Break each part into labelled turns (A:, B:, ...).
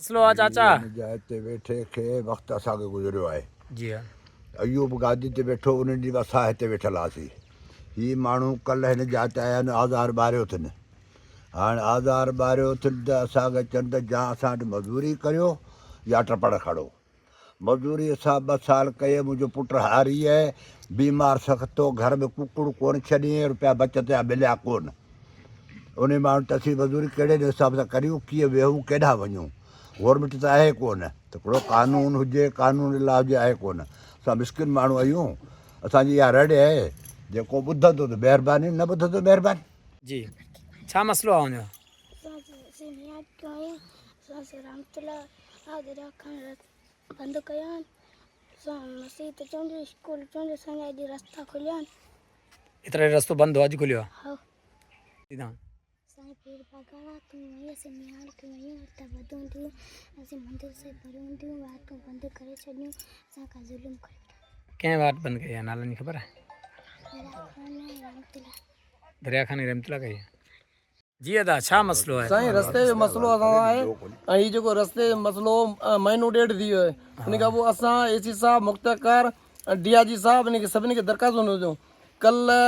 A: مسئلو آ چاچا.
B: هن جاء تي ويٺي کي وقت اسان کي گذريو آهي.
A: جي ها.
B: ايوب گادي تي ويٺو ان ڏينهن به اسان هتي ويٺل هئاسين. هي ماڻهو ڪلهه هن جاء تي آيا آهن آزار ٻاريو اٿن. هاڻ آزار ٻاريو اٿن ته اسان کي چون ته جا اسان وٽ مزوري ڪريو يا ٽپڙ کڻو. مزوري اسان ٻه سال ڪئي منهنجو پٽ هاري آهي بيمار سخت هو گهر ۾ ڪڪڙ ڪونه ڇڏيائين روپيا بچت جا مليا ڪونه. انهي ماڻهن ته اسين مزوري ڪهڙي نه حساب سان ڪريون، ڪيئن ويهون، ڪيڏانهن وڃون؟ گورنمينٽ ته آهي ڪونه ته ڪهڙو قانون هجي، قانون الا هجي آهي ڪونه. اسان مسڪين ماڻهو آهيون، اسان جي اها رڙ آهي، جيڪو ٻڌندو ته مهرباني، نه ٻڌندو مهرباني.
A: جي ڇا مسئلو آ اوهان جو؟ ايترا رستو بند هو اڄ کليو آ.
C: سائين پير پاڳارا تون وئين اسين نهال ڪيون ويون اتان وڌون ٿيون اسين مندر سي ڀريون ٿيون واٽون بند ڪري ڇڏيون اسان کان ظلم ڪيو ٿا.
A: ڪنهن واٽ بند ڪئي آهي نالن جي خبر آهي؟
C: دريا خان ۽ رحمت الله.
A: دريا خان ۽ رحمت الله ڪئي آهي. جي ادا ڇا مسئلو آهي؟
D: سائين رستي جو مسئلو اسان سان آهي ۽ هي جيڪو رستي جو مسئلو مهينو ڏيڍ ٿي ويو آهي ان کان پوء اسان اي سي صاحب مختيارڪار ڊي I جي صاحب ان کي سڀني کي درخواستون ڏنيون ڪلهه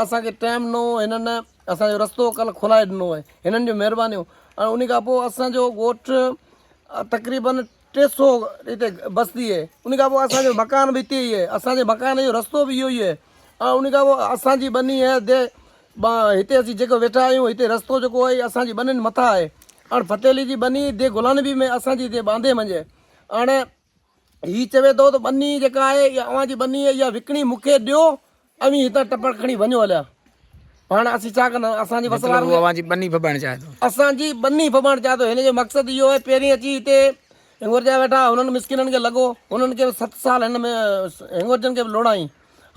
D: اسان کي ٽائيم ڏنو هنن اسان جو رستو ڪلهه کولائي ڏنو آهي هنن جون مهربانيون ۽ ان کان پوء اسان جو ڳوٺ تقريبن 300 هتي بستي آهي ان کان پوء اسان جو مڪان به هتي ئي آهي اسان جي مڪان جو رستو به اهو ئي آهي ۽ ان کان پوء اسان جي ٻني آهي the هتي اسين جيڪو ويٺا آهيون هتي رستو جيڪو آهي اسان جي ٻنين مٿان آهي هاڻ فتح علي جي ٻني the Ghulam Nabi ۾ اسان جي هتي ٻانڌي منجهه هاڻ هي چوي ٿو ته ٻني جيڪا آهي اها اوهان جي ٻني آهي اها وڪڻي مون کي ڏيو اوهين هتان ٽپڙ کڻي وڃو هليا. هاڻ اسين ڇا ڪندا اسان جي وس وارن
A: مطلب هو اوهان جي ٻني ڦٻائڻ چاهي ٿو.
D: اسان جي ٻني ڦٻائڻ چاهي ٿو. هن جو مقصد اهو آهي پهرين اچي هتي هنگورجا ويٺا هنن مسڪينن کي لڳو هنن کي به ست سال هن ۾ هنگورجن کي به لوڙايائين.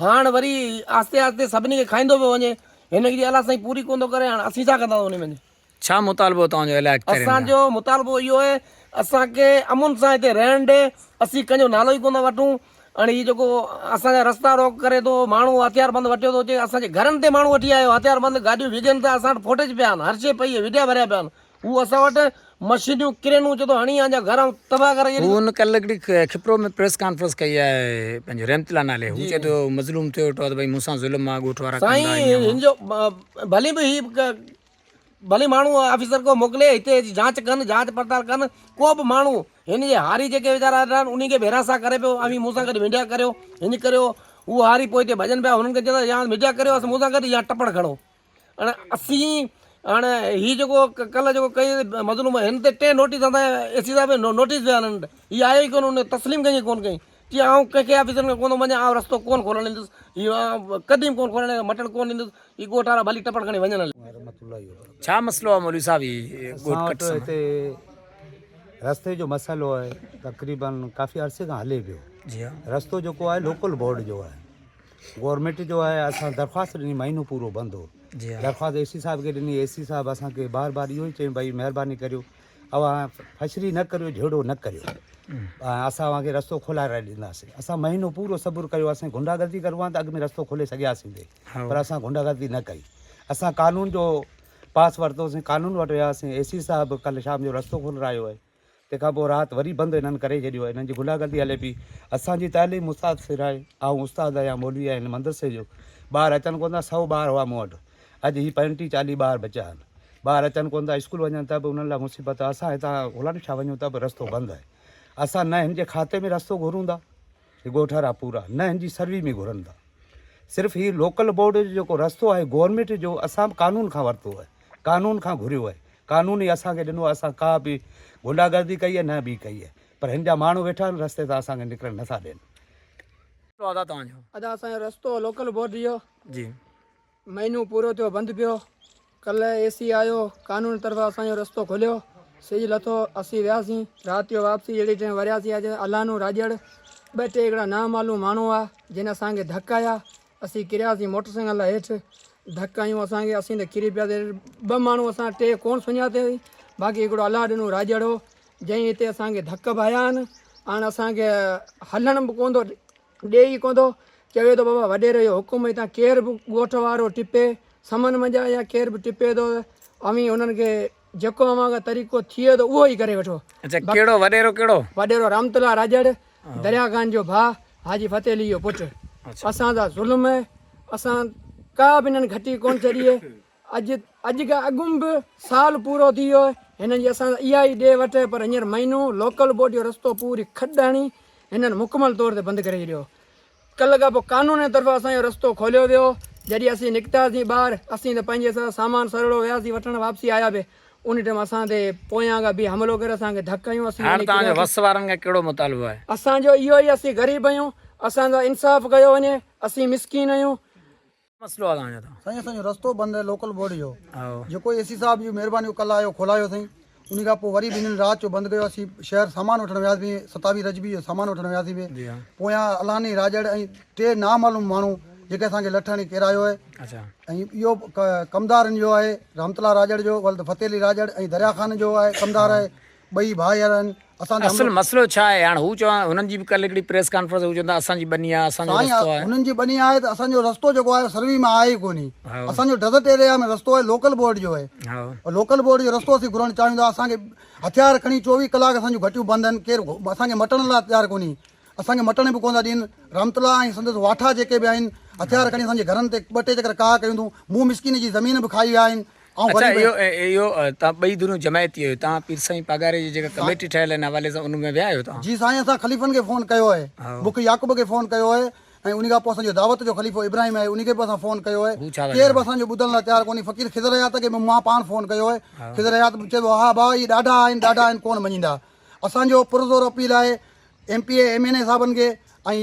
D: هاڻ وري آهستي آهستي سڀني کي کائيندو پيو وڃي. هن جي الله سائين پوري ڪونه ٿو ڪري هاڻ اسين ڇا ڪنداسون انهي ۾.
A: ڇا مطالبو توهان جو علائقي ترين
D: اسان جو مطالبو اهو آهي اسان کي امن سان هتي رهڻ ڏي اسين ڪنهن جو نالو ئي ڪونه وٺون هاڻي هي جيڪو اسان جا رستا روڪ ڪري ٿو ماڻهو هٿيار بند وٺيو ٿو اچي اسان جي گهرن تي ماڻهو وٺي آيو هٿيار بند گاڏيون وجهن ٿا اسان وٽ فوٽيج پيا آهن هر شي پئي آهي وڊيا ڀريا پيا آهن هو اسان وٽ مشينيون ڪرينون چي ٿو هڻي آنجا گهر ۽ تباهه ڪري
A: هو ان ڪل هڪڙي کپرو ۾ پريس ڪانفرنس ڪئي آهي پنهنجو رحمت الله نالي هو چئي ٿو مظلوم ٿيو ويٺو آهي ته ڀئي مون سان ظلم آهي ڳوٺ وارا ڪندا
D: سائين هن جو ڀلي به هي ڀلي ماڻهو آفيسر ڪو موڪلي هتي اچي جاچ ڪن جاچ پڙتال ڪن ڪو به ماڻهو هن جي هاري جيڪي ويچارا ويٺا آهن انهي کي به هراسان ڪري پيو اوهين مون سان گڏ ميڊيا ڪريو هيئن ڪريو هو هاري پوئتي ڀڄن پيا هنن کي چوندا يا ميڊيا ڪريو اسين مون سان گڏ يا ٽپڙ کڻو هاڻي اسين هاڻي هي جيڪو ڪلهه جيڪو ڪئي مظلوم هن تي ٽي نوٽيس آندا اي سي صاحب نوٽيس ويا هنن وٽ هي آيو ئي ڪونه هن تسليم ڪنهن کي ڪونه ڪئي چي آئون ڪنهن کي آفيسرن کي ڪونه ٿو مڃان آئون رستو ڪونه کولڻ ڏيندس هي ڪڏهن به ڪونه کولڻ مٽڻ ڪونه ڏيندس هي ڳوٺ وارا ڀلي ٽپڙ کڻي وڃن هلي.
A: ڇا مسئلو آ مولوي صاحب هي ڳوٺ
E: اسان
A: ڪٽ
E: وٽ
A: سان.
E: هتي رستي جو مسئلو آهي تقريبن ڪافي عرصي کان هلي پيو
A: جي ها
E: رستو جيڪو آهي لوڪل بورڊ جو آهي گورنمينٽ جو آهي اسان درخواست ڏني مهينو پورو بند هو
A: جي ها
E: درخواست اي سي صاحب کي ڏني اي سي صاحب اسان کي بار بار اهو ئي چيو ڀائي مهرباني ڪريو اوهان فشري نه ڪريو جهيڙو نه ڪريو ۽ اسان اوهان کي رستو کولارائي ڏينداسين اسان مهينو پورو صبر ڪيو اسين گنڊا گردي ڪرون ها ته اڳ ۾ رستو کولي سگهياسين پي پر اسان گنڊا گردي نه ڪئي اسان قانون جو پاس ورتوسين قانون وٽ وياسين اي سي صاحب ڪلهه شام جو رستو کولرايو آهي تنهن کان پوء رات وري بند هنن ڪري ڇڏيو آهي هنن جي گنڊا گردي هلي پئي اسان جي تعليم متاثر آهي آئون استاد آهيان مولوي آهيان هن مدرسي جو ٻار اچن ڪونه ٿا سئو ٻار هئا مون وٽ اڄ هي پنجٽيهه چاليهه ٻار بچيا آهن ٻار اچن ڪونه ٿا اسڪول وڃن ته به انهن لاء مصيبت آهي اسان هتان غلام شاهه وڃون ته به رستو بند آهي اسان نه هن جي کاتي ۾ رستو گهرون ٿا هي ڳوٺ وارا پورا نه هن جي سروي ۾ گهرن ٿا صرف هي لوڪل بورڊ جو جيڪو رستو آهي گورنمينٽ جو اسان به قانون کان ورتو آهي قانون کان گهريو آهي قانون ئي اسان کي ڏنو آهي اسان ڪا به غنڊا گردي ڪئي آهي نه ٻي ڪئي آهي پر هن جا ماڻهو ويٺا آهن رستي تان اسان کي نڪرڻ نٿا ڏين.
A: ادا توهان جو.
F: ادا اسان جو رستو لوڪل بورڊ جو.
A: جي.
F: مهينو پورو ٿيو بند پيو ڪلهه اي سي آيو قانون طرفان اسان جو رستو کليو سج لٿو اسين وياسين رات جو واپسي جهڙي ٽائيم ورياسين اڄ الانو راڄڙ ٻه ٽي هڪڙا نامعلوم ماڻهو هئا جن اسان کي ڌڪ آيا اسين ڪرياسين موٽر سائيڪل لاء هيٺ ڌڪ آيون اسان کي اسين ته ڪري پياسين ٻه ماڻهو اسان ٽي ڪونه سڃاتي باقي هڪڙو الله ڏنو راڄڙ هو جنهن هتي اسان کي ڌڪ به آيا آهن هاڻ اسان کي هلڻ به ڪونه ٿو ڏئي ئي ڪونه ٿو، چوي ٿو بابا وڏيري جو حڪم هتان ڪير به ڳوٺ وارو ٽپي، سمن منجهان يا ڪير به ٽپي ٿو ته اوهين انهن کي جيڪو اوهان کان طريقو ٿئي ٿو اهو ئي ڪري وٺو.
A: اڇا ڪهڙو وڏيرو ڪهڙو؟
F: وڏيرو رحمت الله راڄڙ دريا خان جو ڀاء حاجي فتح علي جو پٽ. اسان سان ظلم آهي اسان ڪا به هنن گهٽي ڪونه ڇڏي آهي اڄ اڄ کان اڳم به سال پورو ٿي ويو آهي هنن جي اسان سان اها ئي ڏي وٺ آهي پر هينئر مهينو لوڪل بورڊ جو رستو پوري کڏ هڻي هنن مڪمل طور تي بند ڪري ڇڏيو. ڪلهه کان پوء قانون جي طرفان اسان جو رستو کوليو ويو. جڏهن اسين نڪتاسين ٻاهر، اسين ته پنهنجي سان سامان سرڙو وياسين وٺڻ واپسي آيا به ان ٽيم اسان تي پويان کان به حملو ڪري اسان کي ڌڪ هنيو اسين
A: هاڻ
F: وڃي
A: توهان جو
F: ڪرياسين.
A: وس وارن کان ڪهڙو مطالبو آهي؟
F: اسان جو اهو ئي اسين غريب آهيون اسان سان انصاف ڪيو وڃي اسين مسڪين آهيون.
A: مسئلو آهي توهان جو ته؟
G: سائين اسان جو رستو بند آهي لوڪل بورڊ جو
A: هائو.
G: جيڪو اي سي صاحب جي مهرباني ڪل آيو کولايو اٿئي انهي کان پوء وري به هنن رات جو بند ڪيو اسين شهر سامان وٺڻ وياسين ستاوي رجبي جو سامان وٺڻ وياسين به
A: جي ها.
G: پويان الاني راڄڙ ۽ ٽي نامعلوم ماڻهو جيڪي اسان کي لٺ هڻي ڪيرايو آهي
A: اڇا.
G: ۽ اهو ڪمدارن جو آهي رحمت الله راڄڙ جو ولد فتح علي راڄڙ ۽ دريا خان جو آهي ڪمدار آهي ٻئي ڀائر آهن اسان تي
A: اصل
G: حملو
A: مسئلو ڇا آهي هاڻ هو چوان هنن جي به ڪل هڪڙي پريس ڪانفرنس هو چون ٿا اسان جي ٻني آهي اسان جو
G: سائين
A: رستو آهي
G: هنن جي ٻني آهي ته اسان جو رستو جيڪو آهي سروي ۾ آهي ئي ڪونهي
A: هائو.
G: اسان جو ڊزرٽ ايريا ۾ رستو آهي لوڪل بورڊ جو آهي
A: هائو.
G: لوڪل بورڊ جو رستو اسين گهرڻ چاهيون ٿا اسان کي هٿيار کڻي 24 ڪلاڪ اسان جون گهٽيون بند آهن ڪير اسان کي مٽڻ لاء تيار ڪونهي اسان کي مٽڻ به ڪونه ٿا ڏين رحمت الله ۽ سندس واٺا جيڪي به آهن هٿيار کڻي اسان جي گهرن تي ٻه ٽي چڪر ڪاهه ڪيون اٿئون مون مسڪين جي زمين به کائي ويا آهن آئون
A: اڇا
G: غريب
A: اهو اهو توهان ٻئي ڌريون جماعتي آهيو توهان پير سائين پاڳاري جي جيڪا ڪميٽي ٺهيل آهي ان حوالي سان ان ۾ ويا آهيو توهان؟
G: جي سائين اسان خليفن کي فون ڪيو آهي مک يعقوب کي فون ڪيو آهي ۽ انهي کان پوء اسان جو دعوت جو خليفو ابراهيم آهي انهي کي به اسان فون ڪيو آهي
A: هو ڇا ٿا
G: ڪير به
A: چون؟
G: اسان جو ٻڌڻ لاء تيار ڪونهي فقير خضر حيات کي به مان پاڻ فون ڪيو آهي خضر حيات به چئي ٿو ها ڀاء اهي ڏاڍا آهن ڏاڍا آهن ڪونه مڃيندا اسان جو پرزور اپيل آهي M P A M N A صاحبن کي ۽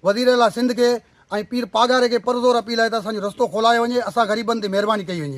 G: وزير اعليٰ سنڌ کي ۽ پير پاڳاري کي پرزور اپيل آهي ته اسان جو رستو کولايو وڃي اسان غريبن تي مهرباني ڪئي وڃي.